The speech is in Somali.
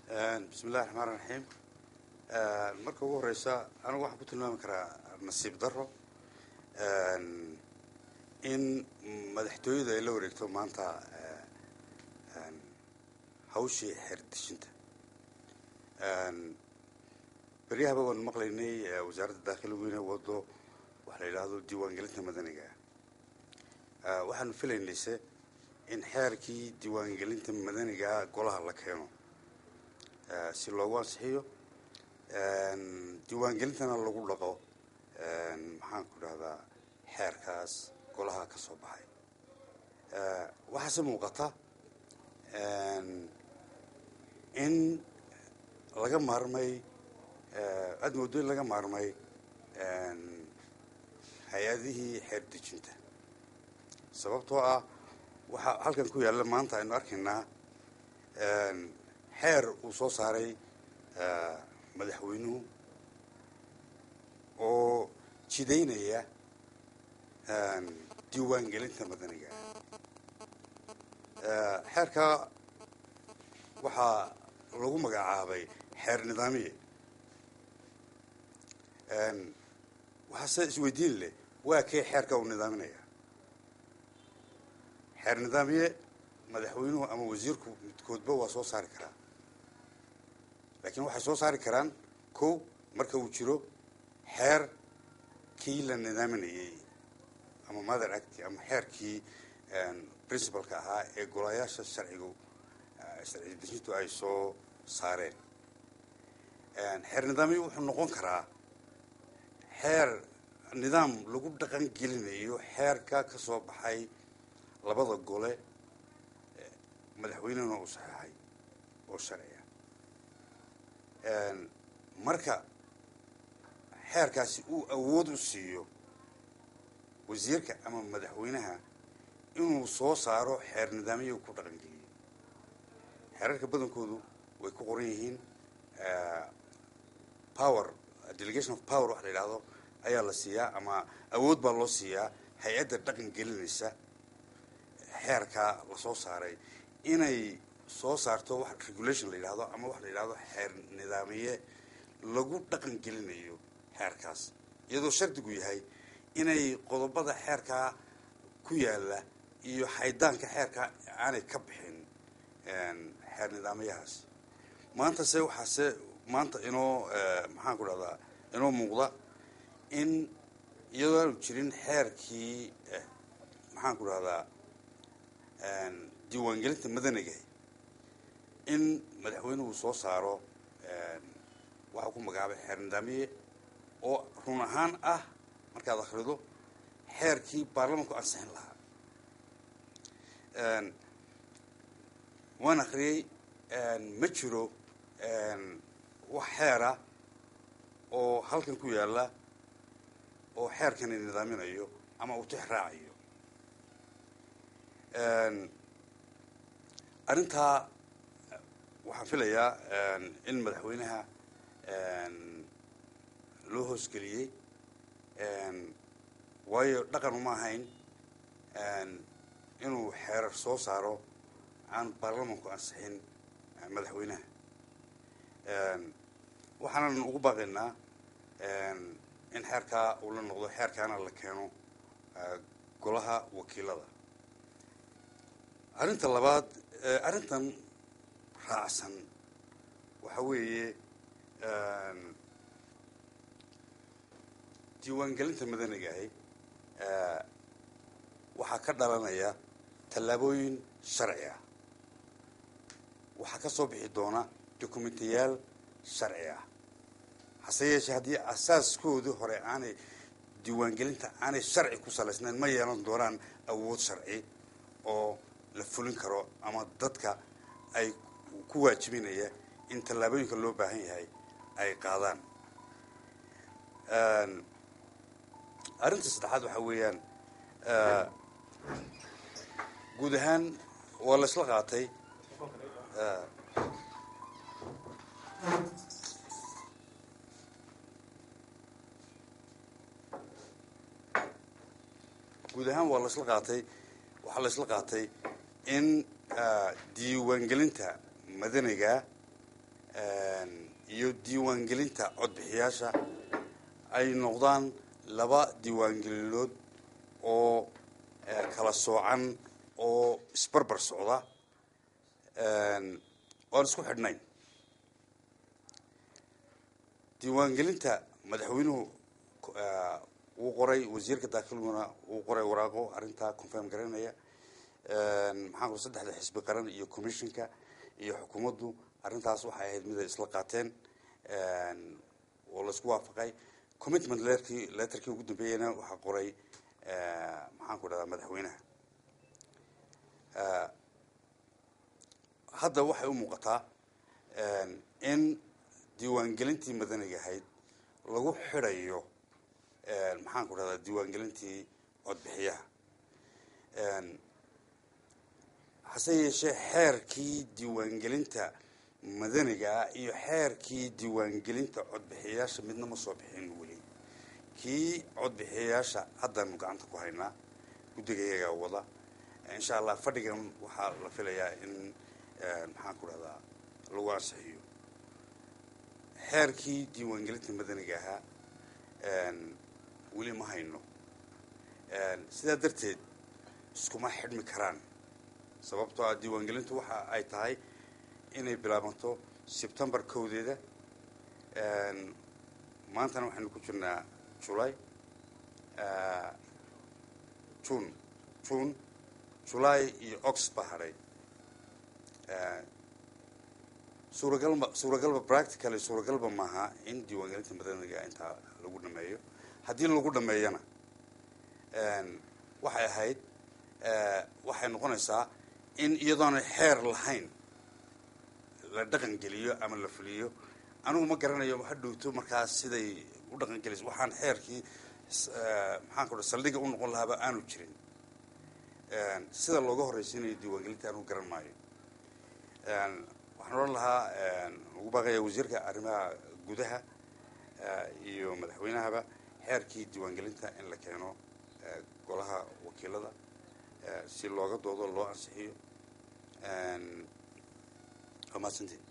Bismi illahi raxmaan raxiim. Marka ugu horeysa, anigu waxaan ku tilmaami karaa nasiib daro in madaxtooyadu ay la wareegto maanta hawshii xeer dejinta. Beryahaba waanu maqlaynay wasaaradda daakhiligu inay wado waxa la yidhaahdo diiwaangelinta madaniga. Waxaanu filaynayse in xeerkii diiwaangelinta madanigaa golaha la keeno si loogu ansixiyo, diiwaangelintana lagu dhaqo, maxaan ku dhahdaa, xeerkaas golaha ka soo baxay. Waxaase muuqata in laga maarmay, aada moodo in laga maarmay hay-adihii xeer dejinta, sababtoo ah waxaa halkan ku yaalla maanta aynu arkaynaa xeer uu soo saaray madaxweynuhu oo jidaynaya diiwaangelinta madaniga. Xeerka waxaa lagu magacaabay xeer nidaamiye. Waxaase isweydiin leh, waa kee xeerka uu nidaaminaya xeer nidaamiye? Madaxweynuhu ama wasiirku midkoodba waa soo saari karaa, laakiin waxay soo saari karaan ko marka uu jiro xeer kii la nidaaminayay ama mother act ama xeerkii principalka ahaa ee golayaasha sharcigu, sharci dejintu ay soo saareen. Xeer nidaamiye wuxuu noqon karaa xeer nidaam lagu dhaqan gelinayo xeerka ka soo baxay labada gole, madaxweynehuna uu saxeexay oo sharciya. Marka xeerkaasi uu awood u siiyo wasiirka ama madaxweynaha inuu soo saaro xeer nidaamiya ku dhaqan geliyo, xeerarka badankoodu way ku qoran yihiin. Power, delegation of power wax la yidhaahdo ayaa la siiyaa, ama awood baa loo siiyaa hay-adda dhaqan gelinaysa xeerka lasoo saaray inay soo saarto wax regulation la yidhahdo ama wax la yidhahdo xeer nidaamiye lagu dhaqan gelinayo xeerkaas, iyadoo shardigu yahay inay qodobada xeerkaa ku yaala iyo xaydaanka xeerkaa aanay ka bixin xeer nidaamyahaas. Maanta se waxaase maanta inoo, maxaan ku dhahdaa, inoo muuqda in iyadoo aanu jirin xeerkii, maxaan ku dhahdaa, diiwaangelinta madaniga, in madaxweynuhu soo saaro waxaa ku magacaabay xeer nidaamiye oo run ahaan ah markaad akhrido xeerkii baarlamanku ansixin lahaa. Waan akhriyey, ma jiro wax xeera oo halkan ku yaalla oo xeerkani nidaaminayo ama uu tix raacayo arrintaa. Waxaan filayaa in madaxweynaha loo hoosgeliyey, waayo dhaqan uma ahayn inuu xeerar soo saaro aan baarlamanku ansixin madaxweynaha. Waxaanan ugu baaqaynaa in xeerkaa uu la noqdo, xeerkaana la keeno golaha wakiilada. Arrinta labaad, arrintan raacsan, waxa weeye diiwaangelinta madaniga ahi waxaa ka dhalanaya tallaabooyin sharci ah, waxaa ka soo bixi doona dokumentiyaal sharci ah. Hase yeeshee, haddii asaaskoodii hore aanay diiwaangelinta aanay sharci ku salaysnayn, ma yeelan doonaan awood sharci oo la fulin karo ama dadka ay ku waajibinaya in tallaabooyinka loo baahan yahay ay qaadaan. Arrinta saddexaad waxaa weeyaan, guud ahaan waa la isla qaatay guud ahaan waa la isla qaatay, waxaa la isla qaatay in diiwaangelinta madaniga iyo diiwaangelinta codbixiyaasha ay noqdaan laba diiwaangelinood oo kala soocan oo isbarbar socda oan isku xidhnayn. Diiwaangelinta madaxweynuhu wuu qoray, wasiirka daakilguna wuu qoray waraaqo arrintaa confirm garanaya. Maxaan ku saddexda xisbi qaran iyo commissionka iyo xukuumaddu arrintaas waxay ahayd mid ay isla qaateen oo laisku waafaqay. Commitment leerkii, letterkii ugu dambeeyeyna waxaa qoray, maxaan ku dhahdaa, madaxweynaha. Hadda waxay u muuqataa in diiwaangelintii madaniga ahayd lagu xidhayo, maxaan ku dhahdaa, diiwaangelintii codbixiyaha. Hase yeeshee xeerkii diiwaangelinta madaniga ah iyo xeerkii diiwaangelinta codbixiyayaasha midna ma soo bixin weli. Kii codbixiyayaasha haddaanu gacanta ku haynaa, guddiga iyagaa wada. Insha Allah fadhigan waxaa la filayaa in, maxaan ku dhahdaa, lagu ansixiyo. Xeerkii diiwaangelinta madaniga ahaa weli ma hayno. Sidaa darteed iskuma xidhmi karaan, sababtoo ah diiwaangelintu waxa ay tahay inay bilaabanto Sebtembar 1deeda. Maantana waxaynu ku jirnaa July, June, June, July iyo August baa hadhay. Suuragalma, suuragalba, practically suuragalba maaha in diiwaangelinta madaniga intaa lagu dhameeyo. Haddii lagu dhameeyana waxay ahayd, waxay noqonaysaa in iyadoona xeer lahayn la dhaqan geliyo ama la fuliyo. Anigu ma garanayo ha dhowto markaas siday u dhaqan gelayso waxaan xeerkii, maxaan ku saldhigga u noqon lahaaba aanu jirin. Sida looga horreysiinayo diiwaangelinta anigu garan maayo. Waxaan odhan lahaa, ugu baaqaya wasiirka arrimaha gudaha iyo madaxweynahaba xeerkii diiwaangelinta in la keeno golaha wakiilada si looga doodo, loo ansixiyo. Waa mahadsantiin.